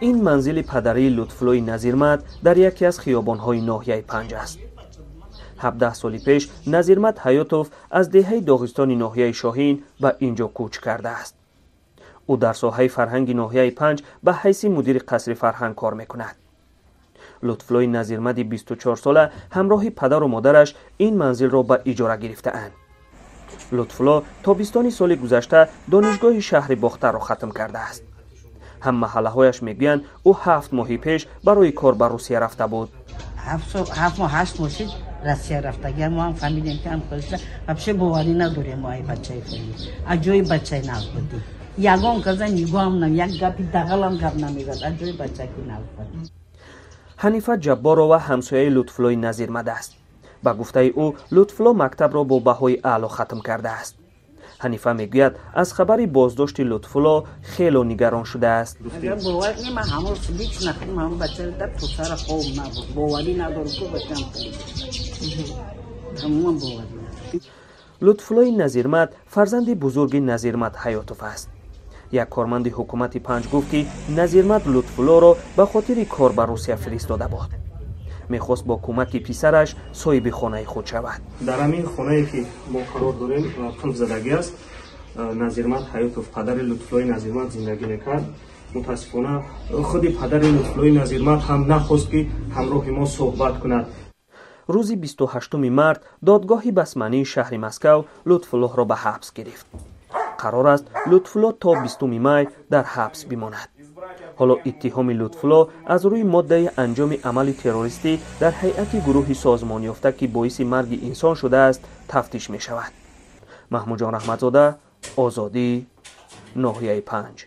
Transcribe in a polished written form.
Ин манзили падарии Лутфуллои Назирмад дар яке аз хиёбонҳои ноҳияи Панҷ аст. 17 соли пеш Назирмад Ҳаётов аз деҳаи Доғистони ноҳияи Шоҳин ба ин ҷо кӯч кардааст. Ӯ дар соҳаи фарҳанги ноҳияи Панҷ ба ҳайси мудири қасри фарҳанг кор мекунад. Лутфуллои Назирмади 24-сола ҳамроҳи падару модараш ин манзилро ба иҷора гирифтаанд. Лутфулло тобистони соли гузашта донишгоҳи шаҳри Бохтарро хатм кардааст. Ҳам маҳаллаҳояш мегӯянд, ӯ 7 моҳи пеш барои кор ба Русия рафта буд. 7 моҳ, 8 моҳ шид Россия рафтагия. Мо ҳам фаҳмидем, ки ҳам вообще боварӣ надорем. Мо ай бачаи хеле аҷоиб бачаи нав будем. Ягон каза нигоҳам нам, як гапи дағалам гап намезад. Аҷоиб бачаки нав буд. Ҳанифа Ҷабборова ҳамсояи Лутфуллои Назирмад аст. Ба гуфтаи ӯ, Лутфулло мактабро бо баҳои аъло хатм кардааст. Ҳанифа мегӯяд, аз хабари боздошти Лутфулло хело нигарон шудааст. Агар бовар кунем, ман ҳамон лично худам ҳамон бачаро то сара хоб набуд. Боварӣ надорам, ку бачам тамоман боварӣ надорам. Лутфуллои Назирмад фарзанди бузурги Назирмад Ҳаётов аст. Як корманди ҳукумати Панҷ гуфт, ки Назирмад Лутфуллоро ба хотири кор ба Русия фиристода буд. Мехост бо кӯмаки писараш соҳиби хонаи худ шавад. Дар ҳамин хонае, ки мо қарор дорем, қулфзадагӣ аст. Назирмад Ҳаётов, падари Лутфуллои Назирмад, зиндагӣ мекард. Мутаассифона, худи падари Лутфуллои Назирмад ҳам нахост, ки ҳамроҳи мо суҳбат кунад. Рӯзи 28 март додгоҳи басмании шаҳри Москав Лутфуллоҳро ба ҳабс гирифт. Қарор аст, Лутфулло то 20 май дар ҳабс бимонад. Ҳоло иттиҳоми Лутфулло аз рӯи моддаи анҷоми амали террористӣ дар ҳайати гурӯҳи созмонёфта, ки боиси марги инсон шудааст, тафтиш мешавад. Маҳмудҷон Раҳматзода, Озодӣ, ноҳияи Панҷ.